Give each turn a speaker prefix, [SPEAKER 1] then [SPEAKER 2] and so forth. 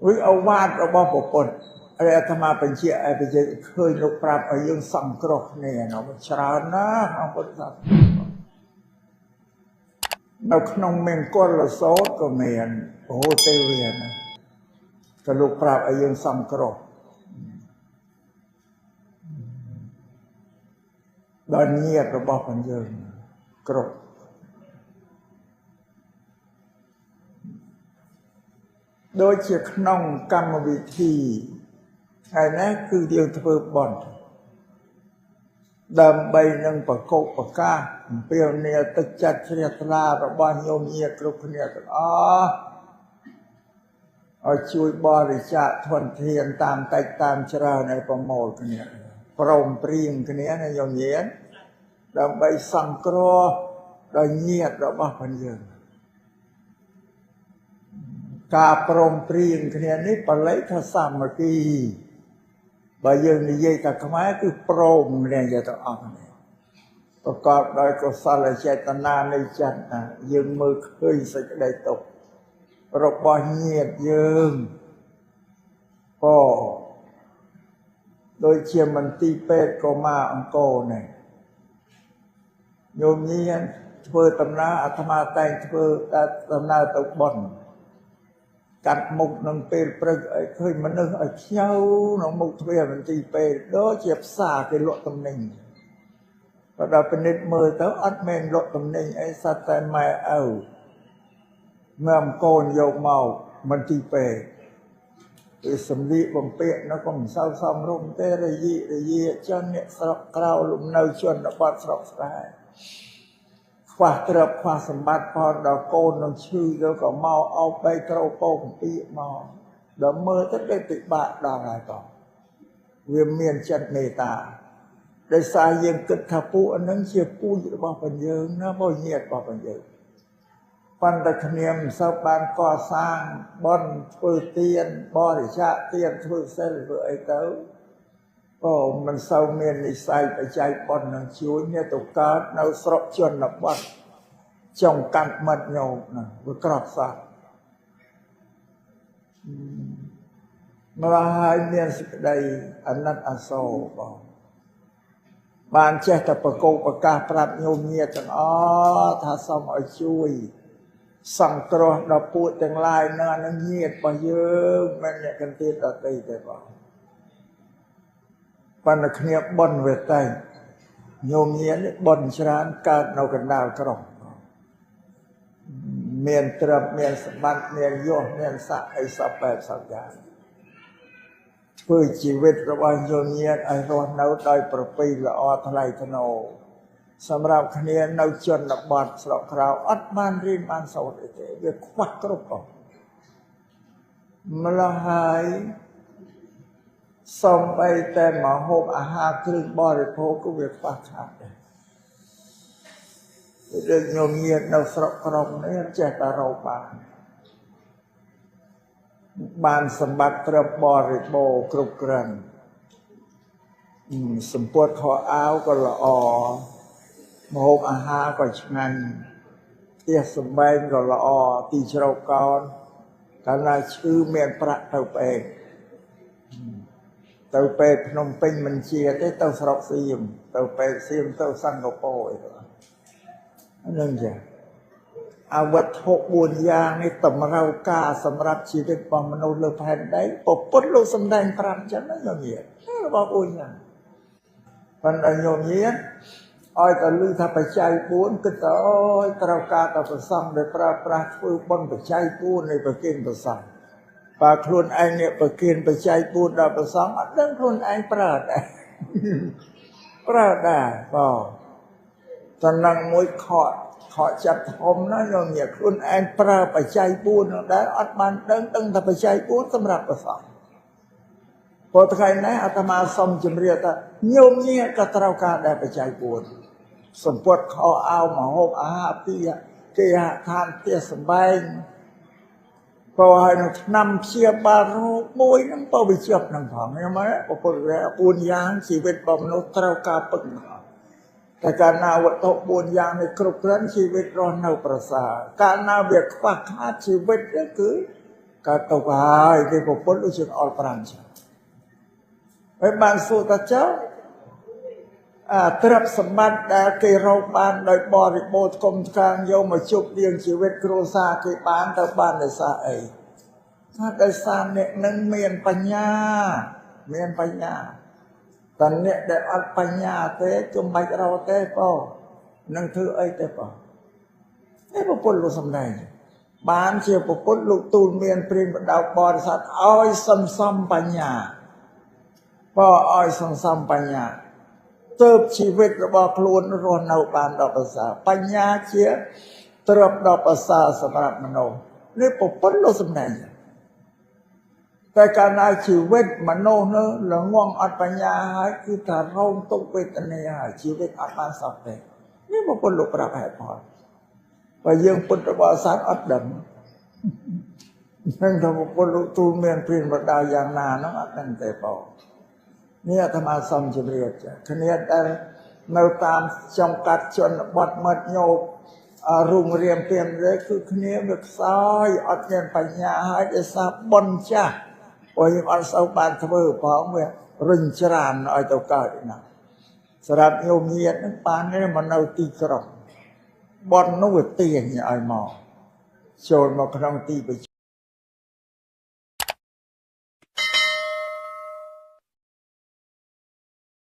[SPEAKER 1] វិអវាទរបស់ពុទ្ធហើយអាត្មាបញ្ជាក់ឲ្យបញ្ជាក់ឃើញលោកប្រាប់ឲ្យយើងសង្គ្រោះគ្នានោះច្រើនណាស់ក្នុងពុទ្ធសាសនានៅក្នុងមង្គលសោតក៏មានពហុទេវាណាក៏លោកប្រាប់ឲ្យយើងសង្គ្រោះដល់ញាតិរបស់ផងយើងគ្រប់ដូចជាក្នុងកម្មវិធីថ្ងៃនេះគឺយើងធ្វើបុណ្យដើម្បីនឹងប្រកបប្រកាសអំពាវនាវទឹកចិត្តជ្រះថ្លារបស់ញោមញាតិគ្រប់គ្នាទាំងអស់ឲ្យជួយបរិច្ចាគធនធានតាមតិចតាមច្រើនឲ្យប្រមូលគ្នាព្រមព្រៀងគ្នាណាញោមញាតិដើម្បីសង្គ្រោះដល់ញាតិរបស់ផងយើងការព្រមព្រៀងគ្នានេះបល័យថាសាមគ្គីបើយើងនិយាយថាខ្មែរគឺព្រមគ្នាយកទៅអស់គ្នាប្រកបដោយកុសលចេតនានៃចិត្តណាយើងមើលឃើញសេចក្តីទុក្ខរបស់ញាតិយើងក៏ដូចជាមន្ទីរពេទ្យកុមារអង្គរនេះញោមញាតិធ្វើដំណើរអាត្មាតែងធ្វើដំណើរទៅបុណ្យកាត់មុខនឹងពេលព្រឹកឲ្យឃើញមនុស្សឲ្យខ្ញៅក្នុងមុខទ្វារមន្ទីរពេទ្យដូចជាផ្សារគេលក់ទំនិញបើដល់ពិនិត្យមើលទៅអត់មែនលក់ទំនិញអីសត្វតែម៉ែឪមើលកូនយកមកមន្ទីរពេទ្យវាសម្លៀកបំពាក់នៅក៏មិនសូវសមរម្យទេរយិរយាចឹងអ្នកស្រុកក្រៅលំនៅជនបទស្រុកស្រែខ្វះទ្រព្យខ្វះសម្បត្តិផងដល់កូននឹងឈឺទៅក៏មកអោបបីត្រូវពោកំពីមកដល់មើលទៅដូចពិបាកដល់ហើយក៏វាមានចិត្តមេត្តាដោយសារយើងគិតថាពួកហ្នឹងជាពូជរបស់បញ្យើងណាបើញាតិរបស់បញ្យើងប៉ុន្តែគ្នាមិនសូវបានកសាងបុណ្យធ្វើទានបរិច្ចាគទានធ្វើសិលធ្វើអីទៅក៏មិនសូវមាននិស័យបច្ច័យបុណ្យនឹងជួយអ្នកទៅកើតនៅស្រុកជនបទចង់កាត់មិត្តញោមណាវាក្រក់សោះមកហើយមានសេចក្តីអាណិតអាសូរបងបានចេះតែប្រកោកប្រកាសប្រាប់ញោមញាតិទាំងអស់ថាសូមឲ្យជួយសង្គ្រោះដល់ពួកទាំងឡាយនឹងអានឹងញាតិរបស់យើងមិនអ្នកកន្ទៀតដទៃទេបងប៉ុន្តែគ្នាបុណ្យវាតែងញោមញាតិនេះបុណ្យច្រើនកើតនៅកណ្ដាលក្រុងមានទ្រព្យមានសម្បត្តិមានយសមានស័ក្តិអីសពបែបសពយ៉ាងធ្វើជីវិតរបស់ញោមញាតិឲ្យរស់នៅដោយប្រពៃល្អថ្លៃថ្នូរសម្រាប់គ្នានៅជនបទស្រុកក្រៅអត់បានរៀនបានសូត្រអីទេវាខ្វះគ្រប់អស់ម្ល៉េះហើយសំបីតែមកហូបអាហារគ្រឿងបរិភោគក៏វាខ្វះខាតដែរដូចញោមញាតិនៅស្រុកក្រុងនេះចេះតែរកបានសម្បត្តិទ្រព្យបរិបូរណ៍គ្រប់គ្រាន់សម្ពុតខោអាវក៏ល្អម្ហូបអាហារក៏ឆ្ងាញ់ផ្ទះសម្បែងក៏ល្អទីជ្រកកោនកាលណាឈឺមានប្រាក់ទៅពេទ្យទៅពេទ្យភ្នំពេញមិនជាទេទៅស្រុកសៀមទៅពេទ្យសៀមទៅសិង្ហបុរីអីទៅហ្នឹងចាអវត្ថុ4យ៉ាងនេះតម្រូវការសម្រាប់ជីវិតរបស់មនុស្សលើផែនដីពុទ្ធលោកសម្ដែងប្រាប់ចឹងណាញោមញាតិរបស់4យ៉ាងប៉ុន្តែញោមញាតិឲ្យតែឮថាបច្ច័យ4គិតថាអូយត្រូវការតែប្រសង់ដែលប្រើប្រាស់ធ្វើបុណ្យបច្ច័យ4នៃប្រគេនប្រសង់បើខ្លួនឯងនេះប្រគេនបច្ច័យ4ដល់ប្រសង់អត់ដឹងខ្លួនឯងប្រើដែរប្រើដែរបងតំណឹងមួយខកខកចិត្តធំណាស់ញោមញាតិខ្លួនឯងប្រើបច្ច័យ4នោះដែរអត់បានដឹងថាបច្ច័យ4សម្រាប់ប្រសង់ព្រោះថ្ងៃនេះអាត្មាសូមជម្រាបថាញោមញាតិក៏ត្រូវការដែរបច្ច័យ4សម្ពុតខោអាវមហូបអាហារពីគេហដ្ឋានផ្ទះសម្បែងបើឲ្យនឹងឆ្នាំព្យាបាលរោគមួយនឹងបើវាជាប់នឹងផងខ្ញុំមកពុទ្ធៈ4យ៉ាងជីវិតរបស់មនុស្សត្រូវការពឹងតែកាលណាវត្ថុ4យ៉ាងនេះគ្រប់គ្រាន់ជីវិតរស់នៅប្រសើរកាលណាវាខ្វះខាតជីវិតគឺ កើតទុកហើយគេប្រពន្ធដូចជាអល់5ចឹងហើយបានសួរតាចៅអាទ្រព្យសម្បត្តិដែលគេរកបានដោយបរិបូរណ៍គុំកាងយកមកជប់លៀងជីវិតគ្រួសារគេបានទៅបានដោយសារអីថាដោយសារអ្នកនឹងមានបញ្ញាមានបញ្ញាតែអ្នកដែលអត់បញ្ញាទេជុំបាច់រកទេបងនឹងធ្វើអីទេបងនេះប្រពន្ធលោកសំដែងបានជាប្រពន្ធលោកទូលមានព្រានបដៅបរិស័ទឲ្យសន្សំបញ្ញាបើឲ្យសន្សំបញ្ញាទើបជីវិតរបស់ខ្លួនរស់នៅបានដល់ប្រសើរបញ្ញាជាទ្រព្យដល់ប្រសើរសម្រាប់មនុស្សនេះប្រពន្ធលោកសំដែងតែកាលណាជីវិតមនុស្សនោះល្ងងអត់បញ្ញាហើយគឺថារងទុក្ខវេទនាហើយជីវិតអត់បានសោះទេនេះប្រពន្ធលោកប្រាប់ហេតុផលបើយើងពុទ្ធបរិស័ទអត់ដឹងនឹងថាប្រពន្ធលោកទូលមានព្រានបដៅយ៉ាងណានោះអត់ដឹងទេបងនេះអាត្មាសូមជម្រាបចាគ្នាដែលនៅតាមចុងកាត់ជនបទមាត់ញោបរុងរៀមព្រាមទេគឺគ្នាវាខ្សោយអត់មានបញ្ញាហើយដោយសារបនចាស់ព្រោះយើងអត់សូវបានធ្វើផងវារុញច្រានឲ្យទៅកើតណាសម្រាប់ញោមញាតនឹងបានទេមកនៅទីក្រុងបននោះវាទាញឲ្យមកចូលមកក្នុងទីប្រ